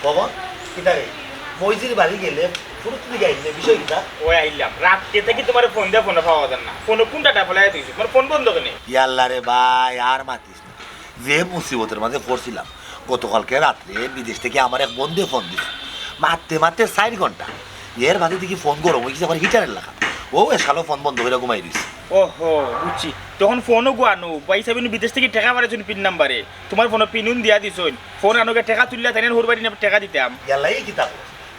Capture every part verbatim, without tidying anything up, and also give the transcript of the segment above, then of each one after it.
বাবা, কিতা রে? মইজির বাড়ি গেলে ফুরুত নিয়ে আইলে বিষয় কিতা? ওই আইলাম, রাত কে থাকি তোমার ফোন দিয়ে ফোনে পাওয়া যায় না, ফোনে কোনটা ফেলাই দিয়েছি, তোমার ফোন বন্ধ কেনে? ইয়াল্লা রে ভাই, আর মাতিস না। যে মুসিবতর মাঝে পড়ছিলাম, গতকালকে রাত্রে বিদেশ থাকি আমার এক বন্ধে ফোন দিছে, মারতে মারতে চাইর ঘন্টা। এর বাদে দেখি ফোন গরম অই গেছে আবার হিটারের লাখান। ও এসালো ফোন বন্ধ করিয়া ঘুমাই রইছে। ওহো, বুঝছি। তখন ফোনও গুয়ানো, ভাই সাহেব বিদেশ থাকি টেকা পাঠাইছইন পিন নাম্বারে, তোমার ফোনে পিন উন দিয়া দিছইন, ফোন আনোগে টেকা তুললা, তাইন হুরবাড়ি না টেকা দিতাম। ইয়াল্লা, এই কিতা?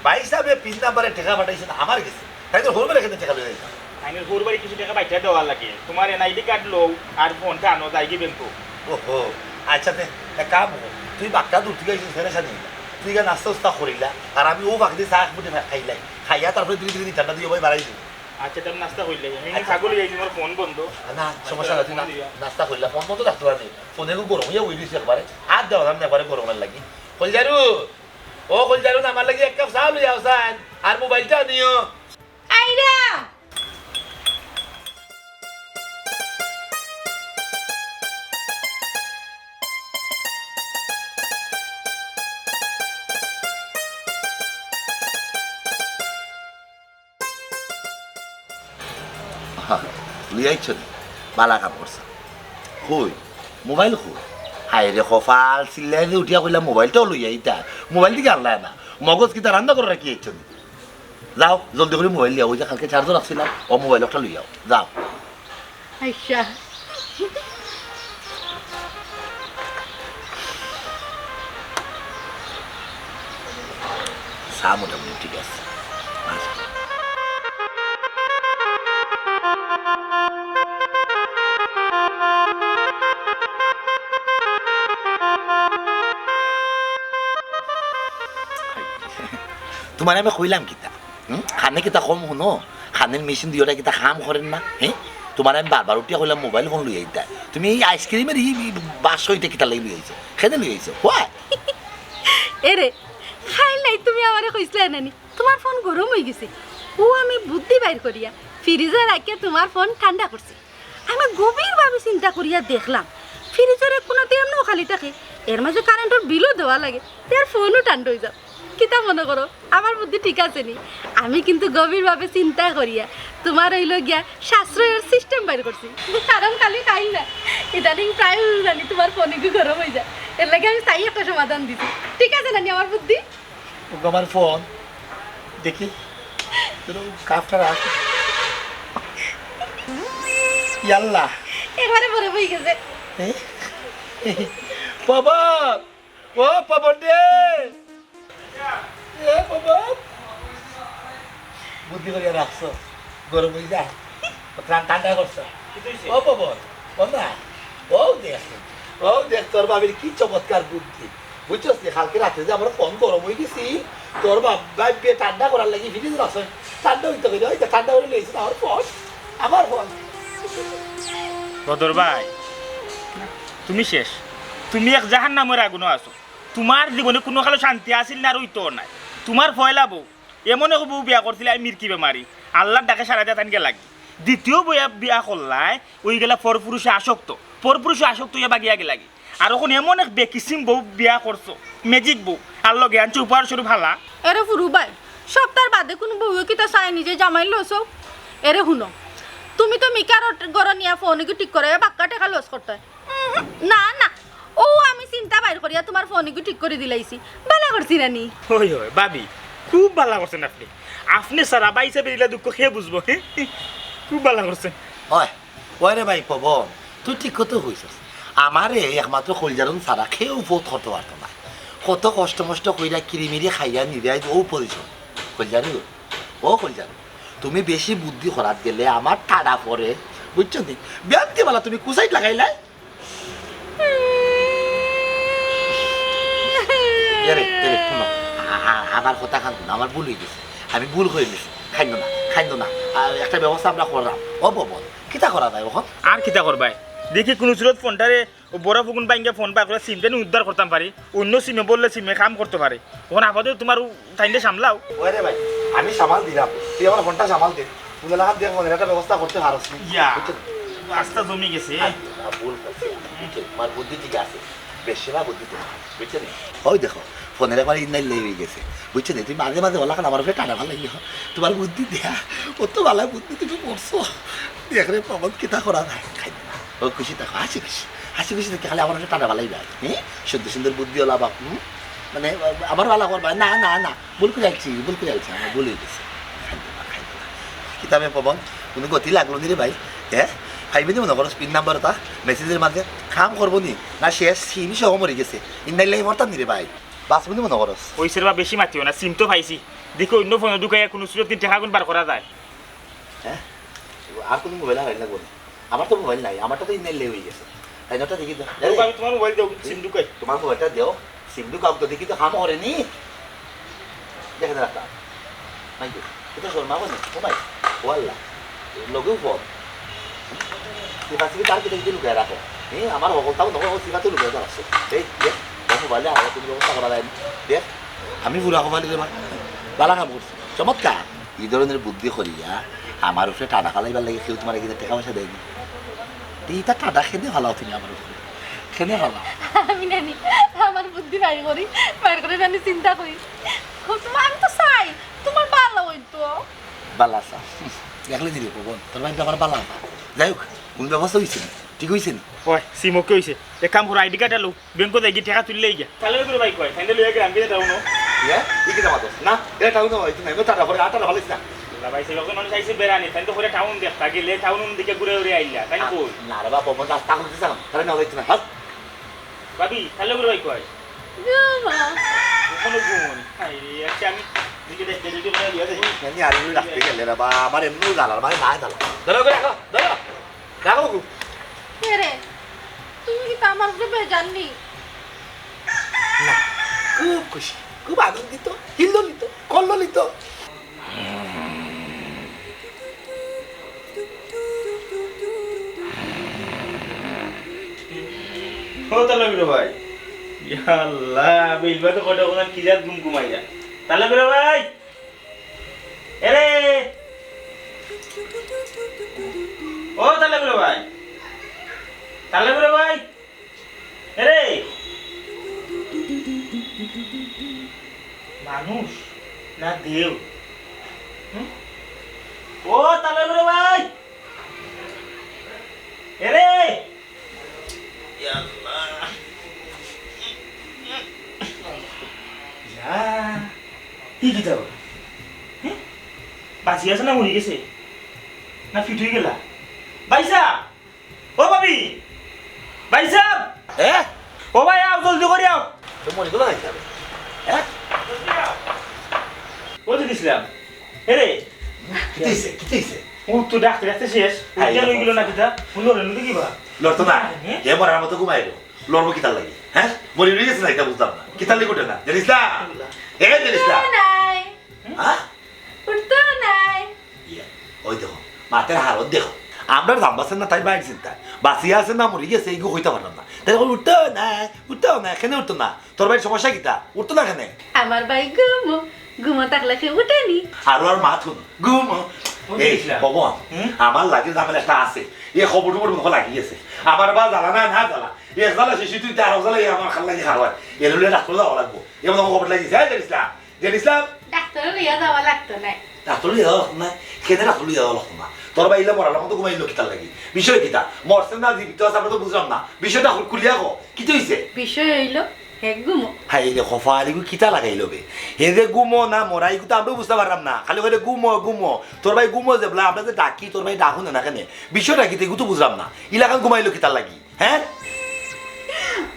ভাই সাহেব পিন নাম্বারে টেকা পাঠাইছইন আমার গেছে, তাইন হুরবাড়ি কেনে টেকা লইয়া যাইতাম? তাইন হুরবাড়ি কিছু টেকা বাইটা দেওয়ার লাগে, তোমার এনআইডি কার্ড লও আর ফোনটা আনো, যাইগি ব্যাংকো। ওহো, আচ্ছা তে এক কাম কর, তুই বাক্কা দূর থাকি আইছস, ফেরেশানি অইলা। তুই গিয়া নাস্তা উস্তা করিলা, আর আমি ও বাকি চা এক ফুটি খাইলাই, খাইয়া তারপরে ধীরে ধীরে ঠান্ডা দিয়ে ভাই বাড়াই দিবি। আচ্ছা, তাহলে নাস্তা করিলাই। আমি আচ্ছা। ছাগল অই যাইছি, আমার ফোন বন্ধ। না, সমস্যা নাই, তুই না-, নাস্তা করিলা, ফোন বন্ধ রাখতে পারবি। ফোনে খুব গরম অইয়া উঠে দিছে একবারে। আর দেওয়া যাবে না একবারে গরমের লাগি। কইল যারু, ও কইল যারু, আমার লাগি এক কাপ চা লইয়া আও চাইন, আর মোবাইলটা নিও। আইরা। হা, লইয়া আইছো নি? বালা কাম করছো। কই? মোবাইল কই? হায় রে কপাল, চিল্লাইয়া যে উঠিয়া কইলা মোবাইলটাও লইয়া আইতা। মোবাইল দিকে আনলায় না। মগজ কিতা রান্না করে রাখি আইছো নি? যাও, জলদি করি মোবাইল লইয়া আও। ওই যে কালকে চার্জার রাখছিলাম, ও মোবাইল একটা লইয়া আও। যাও। আচ্ছা। চা মোটামুটি ঠিক আছে। আচ্ছা। তোমারে আমি কইলাম কিতা? হুম? কানে কিতা কম হুনো? কানের মেশিন দিয়া ওটা কিতা কাম করের না? হ্যাঁ? তোমারে আমি বারবার উঠিয়া কইলাম মোবাইল ফোন লইয়া আইতা। তুমি এই আইসক্রিমের এই, এই বাক্স ইটা কিতা লাগি লইয়া আইছো? কেনে লইয়া আইছো? Why? এরে, কাইল নাই তুমি আমারে কইছলায় না নি? তোমার ফোন গরম অই গেছে। ও আমি বুদ্ধি বাইর করিয়া ফ্রিজে রাখিয়া তোমার ফোন ঠান্ডা করছি। আমি গভীরভাবে চিন্তা করিয়া দেখলাম, ফ্রিজর এক কোণাতে এমনেও খালি থাকে, এর মাঝে কারেন্টর বিলও দেওয়া লাগে, তে আর ফোনও ঠান্ডা অই যাও। কিতা মনে করো, আমার বুদ্ধি ঠিক আছে নি? আমি কিন্তু গভীরভাবে চিন্তা করিয়া তোমার অইলো গিয়া সাশ্রয়র সিস্টেম বাইর করছি। কারণ খালি খাই না, ইদানিং প্রায় জানি তোমার ফোন একটু গরম অই যায়, এর লাগি আমি চাই একটা সমাধান দিছি। ঠিক আছে না নি আমার বুদ্ধি? ওগো আমার ফোন, দেখি, তোর কাপটা রাখ। ইয়াল্লা। একবারে বরফ অই গেছে। এ? পবন, ও পবন রে। এ পবন। বুদ্ধি করিয়া রাখছো, গরম অই যায়। ঠান-, ঠান্ডা করছো। ও পবন, ও না, ও দেখ, ও দেখ তোর ভাবির কি চমৎকার বুদ্ধি। বুঝছস নি, কালকে রাতে যে আমার ফোন গরম অই গেছে, তোর বাপ, ভাবিয়ে ঠান্ডা করার লাগি ফ্রিজ রাখছে, ঠান্ডা অইতো কইরা, ওই তো ঠান্ডা করি লইছে না আমার ফোন, আমার ফোন। বদর ভাই, তুমি শেষ। তুমি এক জাহান্নামর আগুনো আছো। তোমার জীবনে কুনু কালো শান্তি আছিল না আর অইতো নাই। তোমার পয়লা বউ, এমন এক বউ বিয়া করছিলে, আমি মির্কি বেমারি, আল্লার ডাকে সাড়া দিয়া তাইন গেলাগি। দ্বিতীয় বউ বিয়া করলায়, অইগেলা পরপুরুষে আসক্ত, পরপুরুষে আসক্ত অইয়া ভাগিয়া গেলাগি। আর অখন এমন এক বেকিসিম বউ বিয়া করছো, ম্যাজিক বউ, আর লগে আনছো উপহার স্বরূপ হালা। এরে ফুরু ভাই, সপ্তাহর বাদে কুনু বউয়ে কিতা চায় নি যে জামাইর লস অউক? এরে হুনো, তুমি তো মিকার ঘরো নিয়া ফোন ইগু ঠিক করাইয়া বাক্কা টেকা লস করতায়। উহুম, না, না, অউ আমি চিন্তা বাইর করিয়া তোমার ফোন ইগু ঠিক করি দিলাইছি। বালা করছি না নি? অয়, অয়, ভাবি, খুব বালা করছেন আপনে। আপনে ছাড়া ভাই সাবে ইলা দুঃখ কে বুঝবো, হে? খুব বালা করছেন। অয়, অয় রে ভাই পবন, তুই ঠিক কথা কইছস। আমারে একমাত্র কইলজারুন ছাড়া কেউ ফোত করতে পারতো না। কত কষ্ট মষ্ট কইরা কিরিমিরি খাইয়া নিরাই অউ পজিশন। কইলজারু, ও কইলজারু, তুমি বেশি বুদ্ধি করাত গেলে আমার ঠাডা পড়ে, বুঝছো নি? বিয়ান্তি বালা তুমি কুসাইট লাগাইলায়। এরে, এরে, হুনো, আ-, আ-, আমার কথা খান হুনো, আমার ভুল অই গেছে, আমি ভুল করি নিছি, কাইন্দো না, কাইন্দো না, আ, একটা ব্যবস্থা আমরা কররাম। ও পবন, কিতা করা যায় অখন? আর কিতা করবায়? দেখি কুনু সুরত ফোনটারে, অউ বড় ফুকুন ভাইঙ্গা ফোন বার করিয়া সিমটা নি উদ্ধার করতাম পারি, অইন্য সিমে বললে সিমে কাম করতো পারে। অখন আপাতত তোমার অউ তাইনরে সামলাও। ওরে ভাই, আমি সামাল দিরাম, তুই আমার ফোনটা সামাল দে। কোন এলাকাত দেখ, মনে একটা ব্যবস্থা করতে পারস নি। ইয়া, বুঝছো? রাস্তা জমি গেছে। আর না, ভুল করছি। বুঝছো? তোমার বুদ্ধি ঠিক আছে। বেশি বা বুদ্ধি তোমার, বুঝছো নি? ওই দেখো, ফোনের একবার ইন্নাইল্লাহি অই গেছে, বুঝছো নি? তুমি মাঝে মাঝে ওলা খান আমার উপরে টানা ভালাই দিও। তোমার বুদ্ধি দেয়া, অত ভালা বুদ্ধি তুমি করছো। দেখ রে পবন, কিতা করা যায়? খাই না। ও খুশি থাকো, হাসি খুশি, হাসি খুশি থাকি, খালি আমার উপরে টানা ভালাই দেয়। হ্যাঁ, সুন্দর সুন্দর বুদ্ধি ওলা বাপ, হুম? মানে, আমার ভালা করবা? না, না, না, ভুল করে আলছি, ভুল করে আলছি, আমার ভুল অই গেছে। খাই না, খাই না। কিতাবে পবন, কোনো গতি লাগলো নি রে ভাই? হ্যাঁ, খাইবে নি মনে করো পিন নাম্বার ওটা মেসেজের মাঝে? কাম করবো নি? না শেষ, সিম সহ মরি গেছে। ইন্নাইল্লাহি মরতাম নি রে ভাই? বাঁচবো নি মনে করো? ওই সেরবা বেশি মাতিও না, সিম তো পাইছি। দেখি অন্য ফোনে ঢুকাইয়া কোনো সুরত দিন টেকা গুন বার করা যায়। হ্যাঁ, আর কোনো মোবাইল হারাই লাগবো না। আমার তো মোবাইল নাই, আমারটা তো ইন্নাইল্লাহি অই গেছে। তাই না, ওটা দেখি তো। ও, আমি তোমার মোবাইল দেও, সিম ঢুকাই। তোমার মোবাইলটা দেও, সিম ঢুকাও তো, দেখি তো কাম করে নি। দেখে দাঁড়া। Thank you. এটা শর্মা বলে, ও ভাই, ও আল্লাহ, লগেও ফোন। সিফা সিফি তার কিতা কিতা লুকায় রাখো। হ্যাঁ, আমার হকলটাও দেখো, ও সিফা তো লুকায় রাখছে। এই, দেখ, তোর মোবাইলে আমার কোনো ব্যবস্থা করা যায়নি। দেখ, আমি বুড়া হবালি রে মা। বালা কাম করছি। চমৎকার। এই ধরনের বুদ্ধি করিয়া আমার উপরে টানা ফালাইবার লাগি কেউ তোমার এখানে টাকা পয়সা দেয়নি। তো এটা টানা খেতে ফালাও তুমি আমার উপরে। খেতে ফালাও। আমি নানি, আমার বুদ্ধি বাইর করি, বাইর করে নানি চিন্তা করি। ও, তোমার, আমি তো চাই, তোমার ভালো হইতো। বালা চা। দেখলে দিলে পবন, তোর ভাই তো আমার বালা চা। যাই হোক, কোন ব্যবস্থা হইছে না? ঠিক হইছে না? ওই, সিম ওকে হইছে। এক কাম করো, আইডি কার্ড আলো, ব্যাংকো যাই গিয়া টেকা তুললেই গিয়া। তাহলে করে ভাই কয়, তাইলে লইয়া গেলাম, গেলে টাউনো। ইয়া? ই কি জামাতো? না, এটা টাউনো হয়, তুমি এমন টাটা পরে, আটা ভালো না। না ভাই, সে লোকজন মানুষ আইছে বেড়ানি, তাই তো করে টাউন দেখতা গেলে, টাউন দিকে ঘুরে ঘুরে আইলা, তাই না কই? না রে বাবা, পবন রাস্তা করতে চান, তাহলে না হইতো না, হাস। ভাবি, তাহলে করে ভাই কয়। ঘুমো। কোনো ঘুমো নেই। আরে, আচ্ছা, আমি দিকে দেখ, দেখ, দেখ, দেখ, দেখ, দেখ। এমনি আর এমনি রাখতে গেলে রে বা, আমার এমনিও জ্বালার, মানে নাই জ্বালা। ধরো, ধরো, রাখো, ধরো। রাখো, গো। কে রে? তুমি কি তা আমার উপরে বেজার নি? না, খুব খুশি, খুব আনন্দিত, হিল্লোলিত, কল্লোলিত। ও তালবির ভাই, ইয়া আল্লাহ, বিলবা তো কটা কোন কি জাত ঘুম ঘুমাইয়া। তালবির ভাই, এরে, ও তালবির ভাই, তালবির ভাই। এরে, মানুষ না দেও? হুম? ও তালবির ভাই, এরে, ইয়া আল্লাহ। ইয়া, ই কিতা? হুম? বাঁচি আছে না মরি গেছে? না ফিট হয়ে গেলা? ভাইসাব! ও ভাবি! ভাইসাব! এ? ও ভাই, আও, জলদি করি আও। তো মরি গেল না কিভাবে? হ্যাঁ? ও তো দিছিলাম। এরে, কিতা হইছে? কিতা হইছে? ও তো ডাকতে ডাকতে শেষ। আই, উদ্ধার হয়ে গেল না কিতা? ও লড়ে না তো কিবা? লড়তো না। হ্যাঁ? এ মরার মতো ঘুমাইলো। লড়বো কিতার লাগি? হ্যাঁ? মরি রয়ে গেছে না, এটা বুঝলাম না। কিতার লাগি উঠে না? জানিস না? এ, জানিস না? উঠতো নাই। হ্যাঁ? উঠতো নাই। ইয়া, ওই দেখো, মাতের হালত দেখো। আমরা জানবাছেন না, তাই বাইর চিন্তা। বাঁচিয়া আছে না মরি গেছে, এইগু কইতে পারলাম না। তাই কই, "উঠতো নাই, উঠতো নাই, কেনে উঠতো না?" তোর ভাইর সমস্যা কিতা? উঠতো না কেনে? আমার ভাই ঘুমো, ঘুমো থাকলে কেউ উঠেনি। আর ওর মা থুন, ঘুমো। ওই এই, দেখলাম। পবন, হুম? আমার লাগি ঝামেলা একটা আছে। এ খবর টবর মুখে লাগি গেছে। আমার বা জ্বালা না, না জ্বালা। এক জ্বালা শেষে তুই তার জ্বালা, এ আমার খাল লাগি খাওয়ায়। এর হলে ডাক্তার যাওয়া লাগবো। এমন খবর লাগিছে, হ্যাঁ, জানিস না? জেড ইসলাম? ডাক্তারও লইয়া যাওয়া লাগতো নায়। ডাক্তারও লইয়া যাওয়া লাগতো নায়? কেনে ডাক্তারও লইয়া যাওয়া লাগতো না? তোর ভাই ইলা মরার মতো ঘুমাইলো কিতার লাগি? বিষয় কিতা? মরছে না জীবিত আছে আমরা তো বুঝলাম না। বিষয়টা খু-, খুলিয়া কও। কিতা হইছে? বিষয় হইলো, হে ঘুমো। হায় রে, খফা আলিগু কিতা লাগাইলো বে? হে যে ঘুমো না মরা, ইগু তো আমরাও বুঝতে পারলাম না। খালি কইলে ঘুমো, ঘুমো। তোর ভাই ঘুমো যে বলে, আমরা যে ডাকি, তোর ভাই ডাকো না, না কেনে? বিষয়টা কিতা? ইগু তো বুঝলাম না। ইলাখান ঘুমাইলো কিতার লাগি? হ্যাঁ?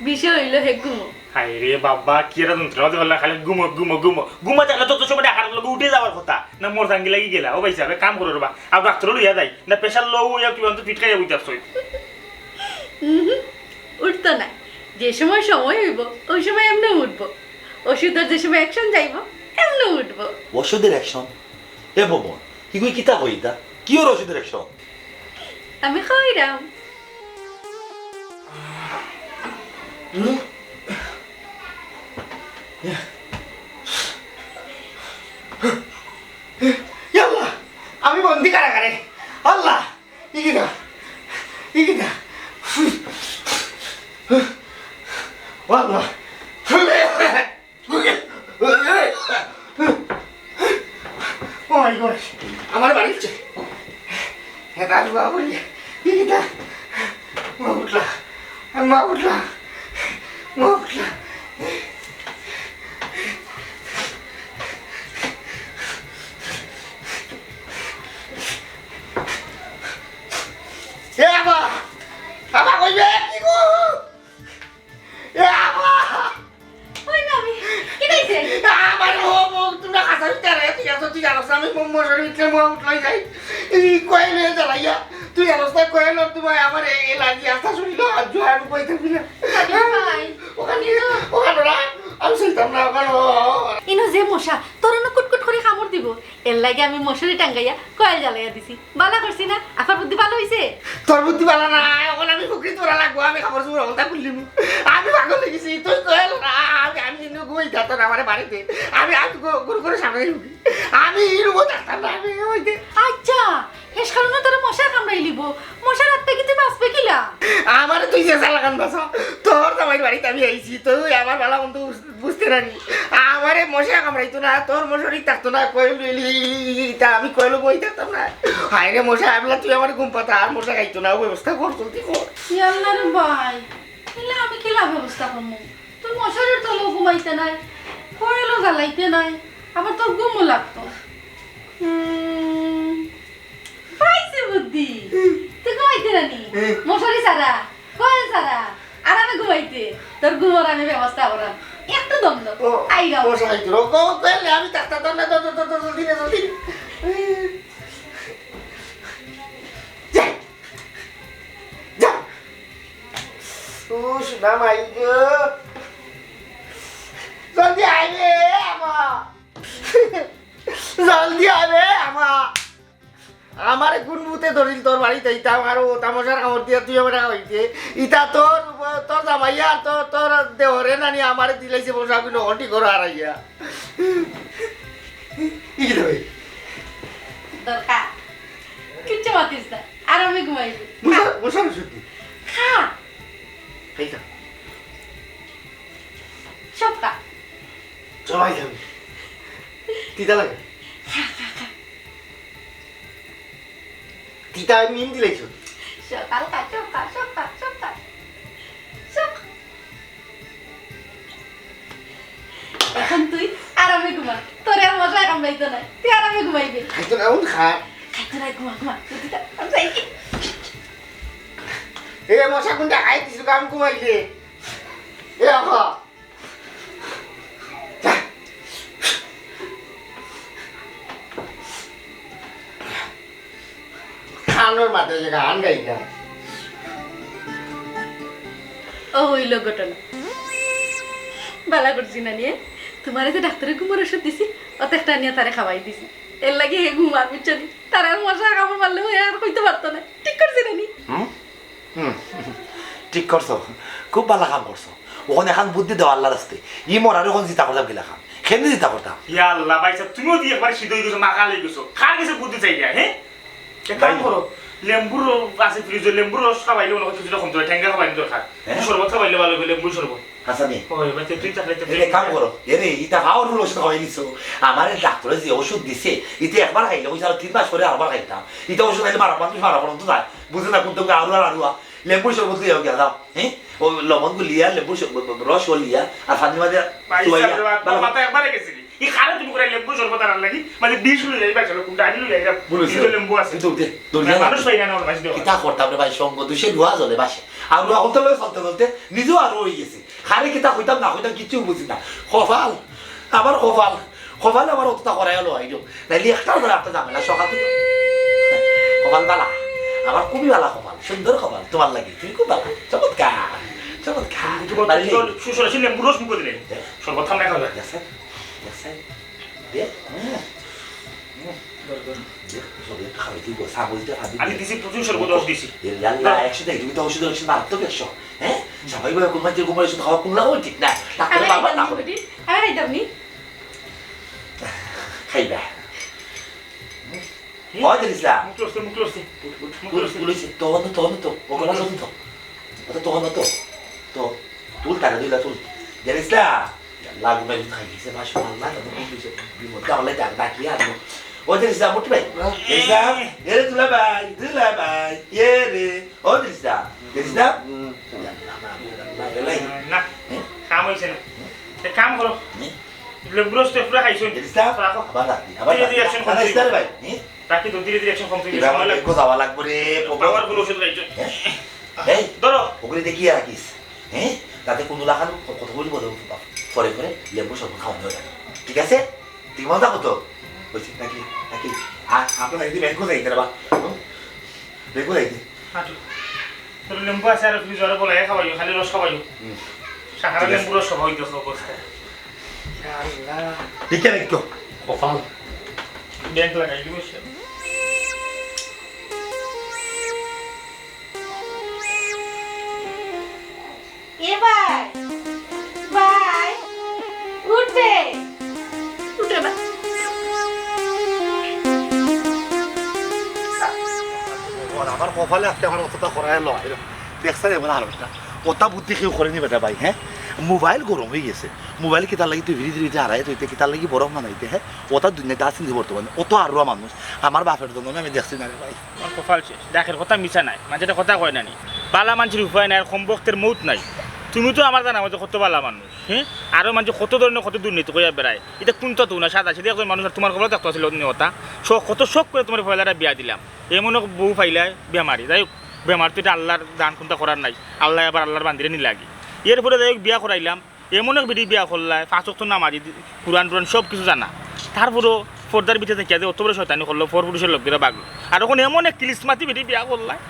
বিষয় হইলো হে ঘুমো। হায় রে বাবা, কি একটা যন্ত্রণা দিল না, খালি ঘুমো, ঘুমো, ঘুমো। ঘুমো থাকলে তো তোর সময় ডাকার লগে উঠে যাওয়ার কথা। না মোর জাঙ্গি লাগি গেলা। ও ভাইসাব, এক কাম করো রে বা। আর ডাক্তারও লইয়া যাই। না প্রেশার লো হইয়া তুই অন্ত ফিট খাইয়া বইতে আসছই। উহুম, উঠতো না। যে সময় সময় হইব, ওই সময় এমনে উঠবো। ওষুধের যে সময় অ্যাকশন যাইব, এমনে উঠবো। ওষুধের অ্যাকশন? এ ভবন, কি কই কিতা কই ইতা? কি ওর ওষুধের অ্যাকশন? আমি কইরাম। ইয়াল্লা, আমি বন্দি কারাগারে। আল্লাহ, ই কিতা? ই কিতা? ও আল্লাহ। Oh my God। আমার বাড়ির চে-, এটা বাবা বলি, এটা মা উঠলা, মা উঠলা, মা উঠলা। এ বাবা, বাবা কইবে কি গো? এ বাবা! ওই না আমি, কি কইছে? আমার ও বউ, তোমরা খাসা ভিতরে, তুই এত তুই জানোস না, আমি ম-, মশারি ভিতরে মা উঠলাই যাই। এই কয়েল হয়ে জ্বালাইয়া, তুই জানোস না, কয়েল আর তোমায় আমার এ-, এলার্জি আসা শরীরে আর জোয়ান কই থাকবি না। আরে ভাই, ওখানে, ওখানে না, আমি শুনতাম না, ওখানে। ইনো যে মশা, তোর না কুটকুট করে কামড় দিব। এর লাগি আমি মশারি টাঙ্গাইয়া কয়েল জ্বালাইয়া দিছি। বালা করছি না? আফার বুদ্ধি বালা হইছে? তোর বুদ্ধি বালা না, এখন আমি ফুকরি তোরা লাগবো, আমি কাপড় চোপড় হলতা খুললিমু। আমি পাগল হয়ে গেছি, তুই কয়েল না, আমি, আমি কিন্তু ঘুমাই থাকতাম না আমার বাড়িতে। আমি, আমি গো-, গরু গরু সামনে ঢুকি। আমি এই রুমে থাকতাম না, আমি ওই যে আচ্ছা, হেস কারণে তোর মশা কামড়াই লিব। মশার হাত থেকে তুই বাঁচবে কিলা? আমারে তুই যে চালাকান বাঁচা, তোর জামাইর বাড়িতে আমি আইছি, তুই আমার বালা বন্ধু বুঝতে নানি, আমারে মশা কামড়াইতো না, তোর মশারি থাকতো না, কয়েল লইলি, তা আমি কয়েল বই থাকতাম না। হায় রে মশা, আমলা তুই আমার ঘুম পাতা, আর মশা খাইতো না, ব্যবস্থা কর, জলদি কর। ইয়াল্লা রে ভাই, ইলা আমি কিলা ব্যবস্থা করমু? তুই মশারির তলেও ঘুমাইতে নাই, কয়েলও জ্বালাইতে নাই, আবার তোর ঘুমও লাগতো। হুম, পাইছি বুদ্ধি। হুম। তুই ঘুমাইতে নানি? হুম। মশারি ছাড়া, কয়েল ছাড়া, আরামে ঘুমাইতে। তোর ঘুমর আমি ব্যবস্থা করাম। একটু দম ধর। ও, আইরাম। মশা খাইতো। ও, ও, কয়েল, আমি থাকতাম না, ধর, ধর, ধর, ধর, জলদি নে, জলদি নে। যা। যা। ও, সোনা মাই গো। জলদি আয় রে, আমা। জলদি আয় রে, আমা। আমারে কোন ভূতে ধরিল তোর বাড়িতে? ইতা আমার ও তামাশার কামড় দিয়া তুই আমারে খাওয়াইতে। ইতা তোর, তোর জামাইয়া আর তোর, তোর দেওরে নানি আমারে দিলাইছে বসা বিনো হটি ঘর হারাইয়া। ই কি দেবে? দরকার। কিচ্ছু মাতিস না। আরামে ঘুমাইবি। মশা, মশার ওষুধ দি। খা। খাইতা। সব খা। সবাই খাবে। তিতা লাগে। খা, খা, খা। তিতা নিম দিলাইছো। সকাল খা, সব খা, সব খা, সব খা। সব খা। এখন তুই আরামে ঘুমা। তোরে আর মশায় কামড়াইতো না। তুই আরামে ঘুমাইবি। খাইতো না, এখন খা। খাইতো না, ঘুমা, ঘুমা। তুই খা, আমি যাই কি? এ মশা কোনটা খাই কিছু কাম ঘুমাইলে। এ আহা। কানোর মাঝে যে গান গাই না। ও হইল ঘটনা। বালা করছি না নিয়ে? তোমারে যে ডাক্তারে ঘুমর ওষুধ দিছি, অত একটা নিয়ে তারে খাওয়াই দিছি। এর লাগি হে ঘুমার, বুঝছো নি? তার আর মশা কামড় মারলে হে আর কইতে পারতো না। ঠিক করছি না নি? হুম? হুম, ঠিক করছো, খুব ভালা কাম করছো। অখন এখান বুদ্ধি দেও আল্লার রাস্তে। ই মরারে অখন জিতা করতাম কিলা কাম? কেনে জিতা করতাম? ইয়া আল্লাহ, ভাই সাহেব, তুমিও দি একবার সিধা হয়ে গেছো, মাখা লেগে গেছো। কার গেছে বুদ্ধি চাই দিয়া, হ্যাঁ? এক কাম ভাই। করো, লেম্বুর রস আছে ফ্রিজে, লেম্বুর রস খাবাইলে মনে হয় কিছুটা কমতে পারে, ঠেঙ্গা খাবাইলে দরকার। হ্যাঁ? শরবত খাবাইলে ভালো হবে, লেম্বুর শরবত। হাসানি। ওই, ভাই সাহেব, তুই থাকলে তো এই এক কাম করো, এরে, ইটা খাওয়ার হলো ওষুধ খাওয়াই নিছো। আমার এই ডাক্তারে যে ওষুধ দিছে, ইতে একবার খাইলে, ওই সারা তিন মাস পরে আরবার খাইতাম। ইটা ওষুধ খাইলে বারো মাস, বারো পর্যন্ত যায়। বুঝে না কোন তুমি আরুয়া আরুয়া। লেবু শরবত লইয়া গিয়া যাও, হ্যাঁ? ও লবণ গুলিয়া, লেবু শ-, ব-, ব-, রস গুলিয়া, আর ফান্দি মাঝে ভাই চুবাইয়া, সাহেব, ভালো। মাথা একবারে গেছে কি? এই খারে তুমি করে লেবু শরবত আনার লাগি, মানে বিষ লইয়া যাই, বাচ্চা লোক, ডাইল লইয়া যাই, বুঝেছি। কিন্তু লেবু আছে। কিন্তু উঠে, দৌড়িয়া মানে না। মানুষ পাই না, না, মানুষ দেওয়া। কিতা করতাম রে ভাই, সঙ্গ দুষে ডুয়া জলে ভাসে। আর ডুয়া হলতে লগে চলতে চলতে নিজেও আরো হয়ে গেছে। খারে কিতা কইতাম না কইতাম কিচ্ছু বুঝি না। কপাল, আমার কপাল, কপালে আমার অতটা করাই হলো আইলো। নাইলে একটা ধরে একটা ঝামেলা সকাল থেকে। কপাল বালা, আমার খুবই বালা কপাল, সুন্দর কপাল, তোমার লাগি, তুমি খুব বালা। চমৎকার, চমৎকার। তুমি তো বলছো, বাড়ি সুন্দর, সুন্দর আছে, লেবু রস মুখে দিলে। হ্যাঁ। শরবত ঠান্ডা খাওয়া যায়। Yes, sir. Yes, sir. দে। হুম। হুম। ধর, ধর। দে, শরবত খাবে, তুই বল, সাবুজ দে, খাবি। আমি দিছি, প্রচুর শরবত রস দিছি। এ, ইয়াল্লা, ধর। একশো দেখ, তুমি তো ওষুধ, ওষুধ মারাত্মক একশো। হ্যাঁ? সবাই বলে, কোন মাঝে কোন ওষুধ খাওয়া, কোন লাগা উচিত না। ডাক্তারে আমি বারবার না খাইতাম করে। নি, আমি খাইতাম নি। খাইবা। হুম? ওই তো ইসলাম। মুখ লড়ছে, মুখ লড়ছে। উঠ, উঠ, মুখ লড়ছে। উঠ, উঠ, উঠ, তখন তো, তখন তো, ও গলা তখন তো। ওটা তখন তো, তো। তুল তারে, দুইলা তুল। জেরিস্তা, আল্লাহ, গুনাহ যদি খাই গেছে, মাসুম আল্লাহ, তাতে কোন বিষয়, বিপদ, তাহলে ডাক, ডাকিয়া আনবো। ও জেরিস্তা, মোটু ভাই, জেরিস্তা, এরে দুলা ভাই, দুলা ভাই, এরে, ও জেরিস্তা, জেরিস্তা। না, কাম অইছে না। এক কাম করো। লেবুর রস তো পুরা খাইছো। জেরিস্তা, রাখো। আবার রাখবি, আবার ধীরে ধীরে রাখবি। Action কমছে। ভাই, হুম? রাখি তো, ধীরে ধীরে action কমছে, এবার সময় লাগবে। একটু যাওয়া লাগবো রে, খবর। Powerful ওষুধ খাইছো। হ্যাঁ? এই, ধরো। ওগুলি দেখিয়া রাখিস। হ্যাঁ? তাতে কোনো লাখান ক-, কথা বলি বলে, পরে পরে লেবু শরবত খাওয়ানো যাবে। ঠিক আছে? তুই মজা কত? বলছি, নাকি, নাকি? আর আপনারা যদি ব্যাংকও যাইতে রে বা? হুম? ব্যাংকও যাইতে। হাঁটু। তোর লেবু আছে আর ফ্রিজ ওরা বলে খাওয়াইও, খালি রস খাওয়াইও। হুম। সাহারা ঠিক আছে। লেবু রস খাওয়াই দেখো অবস্থা। ইয়া আল্লাহ। ঠিক আছে, একটু। কপাল। ব্যাংক লাগাই দিব সে। এ ভাই, ভাই, উঠবে, উঠে ভাই। আমার কপালে আজকে আমার অতটা করা এলো। দেখছেন এবার আর একটা কথা বুদ্ধি কেউ করেনি বেটা ভাই, হ্যাঁ? মোবাইল গরম হয়ে গেছে। মোবাইল কিতার লাগি তুই ভিড়ি ভিড়ি হারাই তুই কিতার লাগি বরফ বানাইতে, হ্যাঁ? ওটা দুনিয়াতে আসেনি বর্তমানে, অত আরুয়া মানুষ আমার বাপের জন্য আমি দেখছি না রে ভাই। আমার কপাল শেষ। ডাকের কথা মিছা নাই, মাঝে একটা কথা কয় না নি, বালা মানষের উপায় নাই, আর কমবখতের মৌত নাই। তুমি তো আমার জানা মতো কত বালা মানুষ, হ্যাঁ? আরো মানষে কত ধরনের কত দুর্নীতি কইয়া বেড়ায়। ইটা কুন্তা তো না, সাদা সিধা একজন মানুষ, আর তুমার কপালো থাকতো আছিল অন্য কথা। শখ, কত শখ করে তুমার পয়লাটা বিয়া দিলাম, এমন এক বউ পাইলায় বেমারি। যাই হোক, বেমার তো ইটা আল্লার দান, কুন্তা করার নাই, আল্লায় আবার আল্লার বান্দিরে নিলাগি। এরপরে যাই হোক, বিয়া করাইলাম, এমন এক বেটি বিয়া করলায়, পাঁচ ওয়াক্ত নামাজি, কুরআন টুরআন সব কিছু জানা। তারপরও পর্দার ভিতরে থাকিয়া যে অত বড় শয়তানি করলো, পরপুরুষের লগে ভাগলো। আর অখন এমন এক কিলিসমাতি বেটি বিয়া করলায়,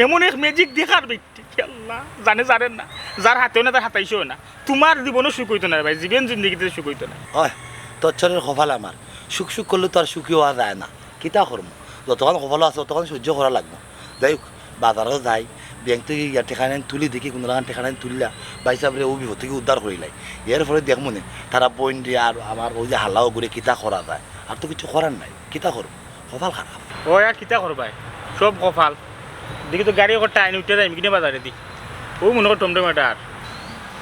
এমন এক magic দেখার বেটি, আল্লাহ জানে, জানেন না, যার হাতেও না, তার হাতাইশেও না। তুমার জীবনও সুখ অইতো না রে ভাই, জীবন জিন্দেগিতে সুখ অইতো না। অয়, তোর চরের কপাল আমার, সুখ সুখ করলে তো আর সুখী অওয়া যায় না। কিতা করমু? যতক্ষণ কপালো আছে, ততক্ষণ সহ্য করা লাগবো। যাই হোক, বাজারো যাই, ব্যাংক থাকি গিয়া টেকা আনি তুলি, দেখি কুনু লাখান টেকা আনি তুলিলা, ভাইসাবরে অউ বিপদ থাকি উদ্ধার করিলাই। এরপরে দেখমু নে, তারা বইনরে আর আমার অউ যে হালা অগুরে কিতা করা যায়। আর তো কিচ্ছু করার নাই, কিতা করমু? কপাল খারাপ। অয় আর কিতা করবায়, সব কপাল। দেখি তো গাড়ি একটা আইন উঠে যাই, কিনে বাজারেদি। অউ মনো কর টমটম এটা আর।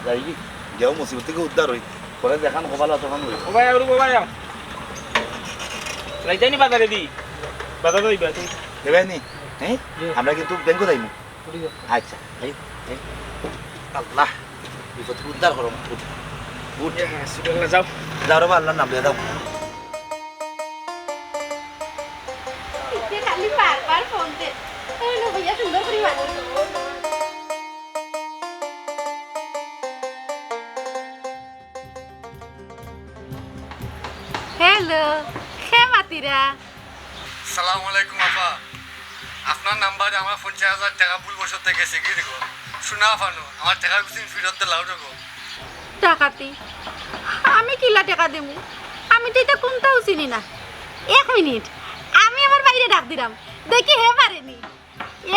যাই কি? যাও মুসিবত থাকি উদ্ধার অই। পরে যেখান কপাল অতখান অই। ও ভাই, আরু ও ভাই, আও। যাইতায় নি বাজারেদি? বাজারো যাইবা তুমি? যাইবায় নি? হ্যাঁ? জি। আমরা কিন্তু ব্যাংকো যাইমু। আচ্ছা, যাই, যাই। আল্লাহ, বিপদ থাকি উদ্ধার করো। উঠ, উঠ। ইয়া রাসূলুল্লাহ, যাও। যাও রে বা, আল্লার নাম লইয়া যাও। ইতে খালি বারবার ফোন দে। তাইলে ভাইয়া সুন্দর করি মাত। হ্যালো, কে মাতিরা? সালামু আলাইকুম আফা। আপনার নাম্বারে আমার পঞ্চাশ হাজার টেকা ভুলবশত গেছে গি গো। শুনা আফা নু, আমার টেকা কুছিন ফিরত দিলাও গো। ডাকাতি? আমি কিলা টেকা দিমু? আমি তো ইতা কুন্তাও চিনি না। এক মিনিট, আমি আমার ভাইরে ডাক দিরাম, দেখি হে পারে নি।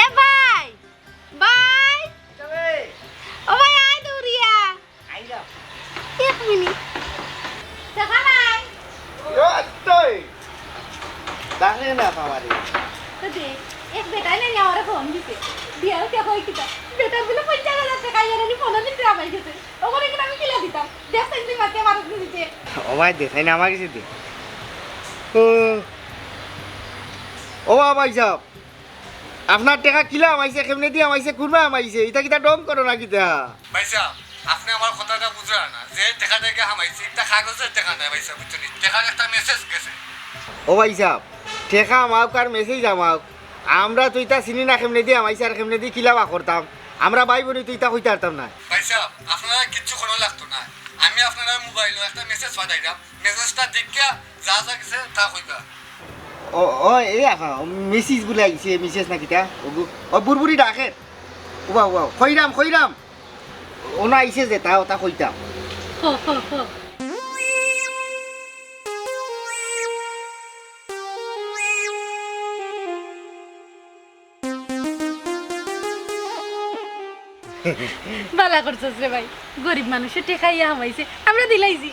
এ ভাই, ভাই, ও ভাই, আয় দৌড়িয়া। আইলাম। এক মিনিট। দেখা নাই? ওই, তুই। ডাকে না বাবারে। তো দে, এক বেটায় নানি আমারে ফোন দিছে। দিয়াও কে কই কিতা? বেটার বুলে পঞ্চাশ হাজার টেকা ইয়ার আনি ফোন দিতে আমার গেছে। ওখানে কিন্তু আমি কিলা দিতাম? দেখ তাই তুই মাকে মারত দিতে। ও ভাই, দে, তাই না আমার গেছে দে। ও, ও বাবা, ভাই সাহেব। আপনার টেকা কিলা হামাইছে, কেমনেদি হামাইছে, কুনবায় হামাইছে? ইতা কিতা ঢং করো না কিতা? ভাইসাব, আপনে আমার কথাটা বুঝরা না। যে টেকাটা গিয়া হামাইছে, ইটা কাগজর টেকা নায় ভাইসাব, বুঝছইন নি? টেকার একটা message গেছে। ও ভাইসাব, টেকা হামাউক আর message হামাউক, আমরা তো ইতা চিনি না কেমনেদি হামাইছে আর কেমনেদি কিলা বার করতাম। আমরা ভাই বইন তো ইতা কইতাম পারতাম না। ভাইসাব, আপনারার কিচ্ছু করা লাগতো না। আমি আপনারার mobile-ও একটা message পাঠাইরাম, message-টা দেখিয়া যা যা গেছে তা কইবা। ও, ও, এই আফা, ও message বুলে আইছে, message না কিতা? ও গু-, ও বুড়বুড়ি ডাকের। ওবা, ওবা, কইরাম, কইরাম। ও না আইছে যেতা, ওতা কইতাম। ভালা করছস রে ভাই, গরিব মানুষে টেকা ইয়া হামাইছে, আমরা দিলাইছি।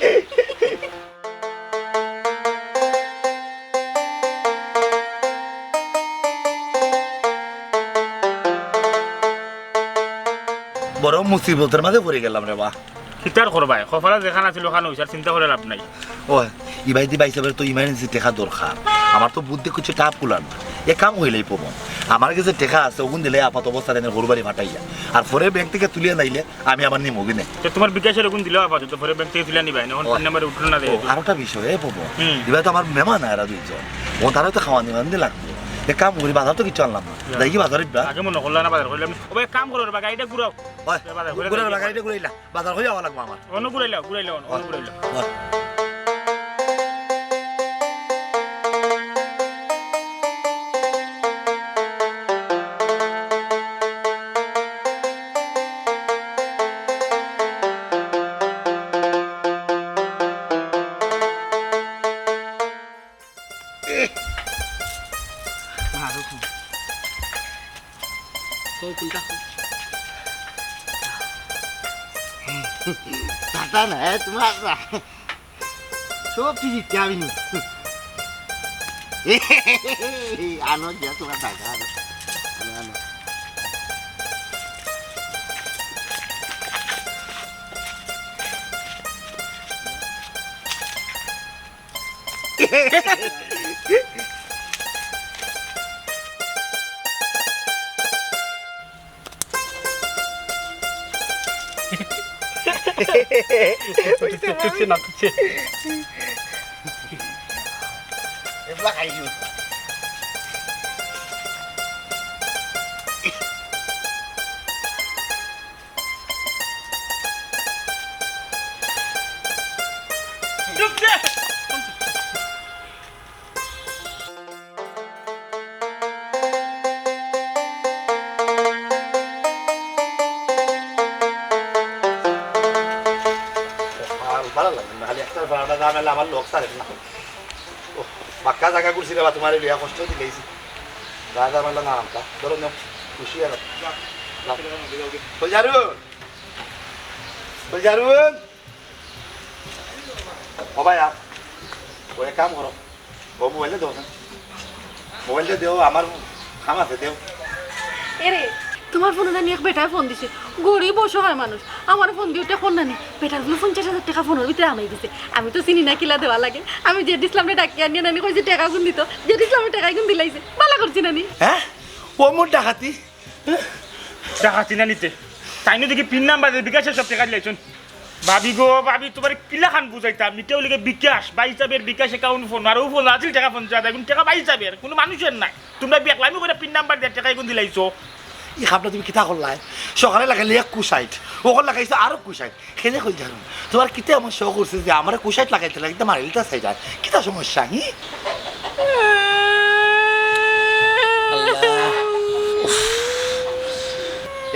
বড় মুসিবতর মাঝে পড়ি গেলাম রে বা। কিতা আর করবায়, কপালো যেখান আছিল অখান অইছে, আর চিন্তা করিয়া লাভ নাই। ওই, ইবায়দি ভাইসাবর তো emergency টেকা দরকার। আমার তো বুদ্ধি কিছু টাপ কুলার না। এক কাম করিলাই পবন, আমার গেছে টেকা আছে, অগুন দিলে আপাত অবস্থায় এনে ঘর বাড়ি ফাটাইয়া, আর পরে ব্যাংক থাকি তুলিয়া নাইলে আমি আমার নিমুগি নে। তে তুমার বিকাশর অগুন দিলাও আপাতত, পরে ব্যাংক থাকি তুলিয়া নিবায়, অখন ওই। পিন নাম্বার উঠলো না দে। ও, আরোটা বিষয়, এ পবন, হুম। ইবায় তো আমার মেহমান আইরা দুইজন, ও তারাও তো খাওয়ানি মাওয়ানি লাগবো। এক কাম করি, বাজার তো কিছু আনলাম না, ইয়া। যাইগি বাজার ইবা। আগে মনো করলা না বাজার করিলাম। ওই কাম করো রে বা, গাড়িটা ঘুরাও। ওই, বাজার করিয়া ঘুরাও, যাইগি। গাড়িটা ঘুরাইলা। বাজার করিয়া আওয়া লাগবো আমার। অনো ঘুরাইলাও, ঘুরাইলাও, অনো ঘুরাইলাও। ওই। দাদা না, এ, তোমার না। সব ঠিক ইচ্ছা আমি নি। আনো যা তোমার দাদা, আনো। আনো, আনো। তুলছে না, তুলছে। এগুলা খাই দিও। আর ভালা লাগে না, খালি একটা ভাড়াটা দাম এলে আমার লোক সারে না। ও, বাক্কা জাগা ঘুরছি রে বা, তোমারে লইয়া কষ্ট দিলাইছি। যা, যা, আমার লগে আনতা। ধরো, নেও, খুশি আর। যা। কই যারুন? কই যারুন? ও ভাই, আপ, ও এক কাম করো, ও মোবাইলটা দেও না, মোবাইলটা দেও, আমার কাম আছে, দেও। এরে, তোমার ফোনো নানি এক বেটায় ফোন দিছে, গরিব অসহায় মানুষ, আমারে ফোন দিয়া টেকা নানি, বেটার বুলে পঞ্চাশ হাজার টেকা ফোনর ভিতরে হামাই গেছে। আমি তো চিনি না কিলা দেওয়া লাগে, আমি জেড ইসলামরে ডাকিয়া আনিয়া নানি কইছি টেকাগুন দিতো, জেড ইসলামে টেকাগুন দিলাইছে, ভালা করছি নানি। হ্যাঁ, ও মোর ডাকাতি। ডাকাতি না নিতে। তাইনও দেখি পিন নাম্বার দিয়া বিকাশে সব টেকা দিলাইছইন। ভাবি গো, ভাবি, তোমারে কিলাখান বুঝাইতাম? ইটা অইলো গি বিকাশ, ভাইসাবর বিকাশ অ্যাকাউন্ট ফোন, আর অউ ফোন আছিল টেকা পঞ্চাশ হাজার, অখন টেকা ভাইসাবর, কুনু মানুষর নাই। তুমরা বিয়াকলামি করিয়া পিন নাম্বার দিয়া টেকা অখন দিলাইছো। ই কামটা তুমি কিতা করলায়? সকালে লাগাইলে এক কুশাইট, অখন লাগাইছো আরো কুশাইট। কেনে কইল জানো? তোমার কিতা এমন শখ করছে যে আমারে কুশাইট লাগাইতে লাগাইতে মারিলিতা চাইরায়? কিতা সমস্যা, হি? আল্লাহ। উফ।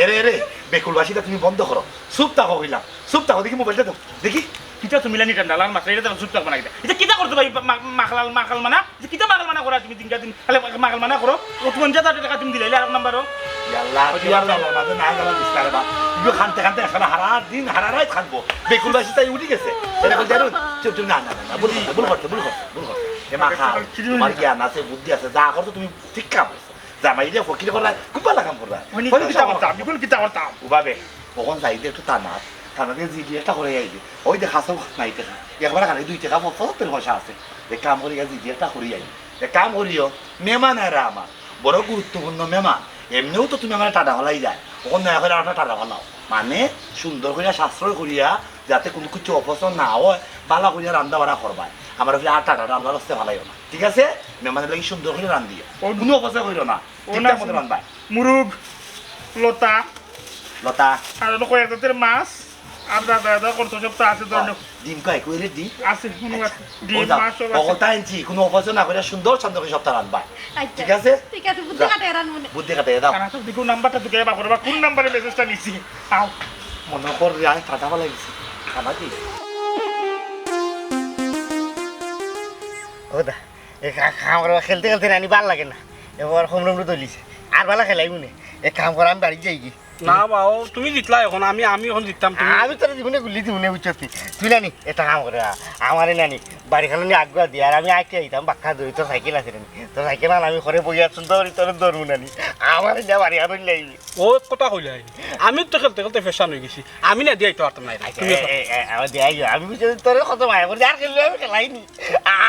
এরে, এরে, বেকুল বাসিটা তুমি বন্ধ করো। চুপ থাকো কইলাম। চুপ থাকো, দেখি মোবাইলটা দেও। দেখি। কিতা তুমি লানি ঠান্ডা, লাল মাছ, এটা তো চুপ থাকবো না, এটা। এটা কিতা করছো ভাই, মা-, মাখলাল, মাখলাল মানা? যে কিতা মাখলাল মানা করা তুমি দিনকা দিন? খালি মাখলাল মানা করো। ও পঞ্চাশ হাজার টেকা তুমি দিলাইলে আরক নাম্বারও। ইয়াল্লা, ওই তুই আর দিলাম। জ্বালার মাঝে না জ্বালা দিস না রে বা। তুই কানতে কানতে আসলে হারা দিন, হারা রাইত কানবো। বেকুল বাসি তাই উঠি গেছে। এটা কই জানো? চুপ, চুপ, না, না, না, না, ভুল করছে, ভুল করছে, ভুল করছে, ভুল করছে। এ মাখা, তোমার জ্ঞান আছে, বুদ্ধি আছে, যা করছো তুমি ঠিক কাম করছো। জামাইরে ফকির করা, খুব ভালা কাম করা। অখন কিতা করতাম? অখন যাই দে একটু থানাত, থানাত গিয়া জিডি একটা করি আই দে। ওই দেখ, হাসো নাই টেকা। একবার খালি দুই টেকা পঁচাত্তর পয়সা আছে। এক কাম করি, গিয়া জিডি একটা করি আই। এক কাম করিও, মেহমান এরা আমার, বড় গুরুত্বপূর্ণ মেহমান। এমনেও তো তুমি আমারে টাটা ফালাই যায়, অখন দয়া করি আমারে টাটা ফালাও। মানে, সুন্দর করিয়া সাশ্রয় করিয়া, যাতে কুনু কিছু অপচয় না অয়, ভালা করিয়া রান্দা বাড়া করবায়। আমার উপরে আর টাটা রান্দার হস্তে ফালাইও না, ঠিক আছে? মেহমানর লাগি সুন্দর করিয়া রান্দিও, কুনু অপচয় করিও না, ঠিকঠাক মতো রানবায়। মুরুগ, লতা, লতা। আর অনো কয়েক জাতের মাছ, আর দাদা দাদা কত সব তো আছে তো। অনো ডিম কয়, কই রে ডিম? আছে, কুনু আছে। আচ্ছা। ডিম, মাছ সব আছে। অকলতা আনছি, কুনু অপচয় না করিয়া সুন্দর শান্ত করি সবটা রানবায়। আচ্ছা। ঠিক আছে? ঠিক আছে, বুদ্ধি খাটাইয়া রানমু নে। বুদ্ধি খাটাইয়া দাও। আর সব দেখো নাম্বারটা তুকাইয়া বার করবা, কুন নাম্বারে মেসেজটা নিছি। আও। মনো কর রে, আমি টাটা ফালাই দিছি। খানা কি? ও দা, এ কা-, কাম করবা, খেলতে খেলতে নানি ভালা লাগে না। এবার হোম রুম তো দলিছে। আর ভালা খেলাইমু নে। এক কাম কর, আমি বাড়িত যাইগি। না বা, ও তুমি জিতলা অখন, আমি, আমি অখন জিততাম, তুমি আমি তোরে দিমুনে গুল্লি দিমুনে, বুঝছস তুই? তুই নানি, এটা কাম করে, আ, আমারে নানি, বাড়িখানো নি আগুয়া দি, আর আমি আইতে আইতাম, বাক্কা দৌড়ি, তোর সাইকেল আছে নানি? তোর সাইকেল আন, আমি ঘরে বইয়া সুন্দর করি তোরে ধরমু নানি, আমারে নিয়া বাড়িখানো লাইবি। ও কথা কইলাই, আমি তো খেলতে খেলতে ফেশান অই গেছি, আমি না দিয়াই তো পারতাম না। আচ্ছা, তুমি এ, এ, এ, আমার দিয়া আইও, আমি বুঝছি তোরে কত মায়া করি, আর খেললে আমি খেলাইনি,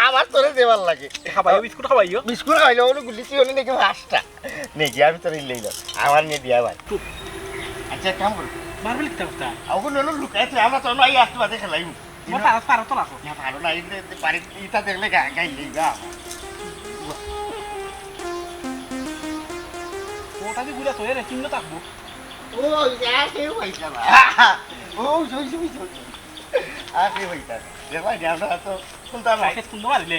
আমার তোরে দেবার লাগে। খাবাইও, বিস্কুট খাবাইও। বিস্কুট খাইলে ওগুলো গুল্লি তুই অনে নাকি পাঁচটা। নে গিয়া আমি তোরে লইলাম। আমার নিয়ে দিয়া ভাই। আচ্ছা, এক কাম করো। মারবে লিখতে পারতা। ওগুলো হলো লুকায় তুই, আমরা তো নাই আসতে বাদে খেলাইমু। তোমার পারো, পারো তো রাখো। না, পারো না, এই যে বাড়ি ইটা দেখলে গা-, গাইল নেই গা। ওটা দিয়ে ঘুরে তো, এরে চিহ্ন থাকবো। ও, ওই যে আর কেউ পাইছে না। ও, ওই, ওই, ওই, ওই। আর কেউ পাইছে না। দেখলাই যে আমরা তো শুনতাম না। শেষ কোন দোকান দিলে?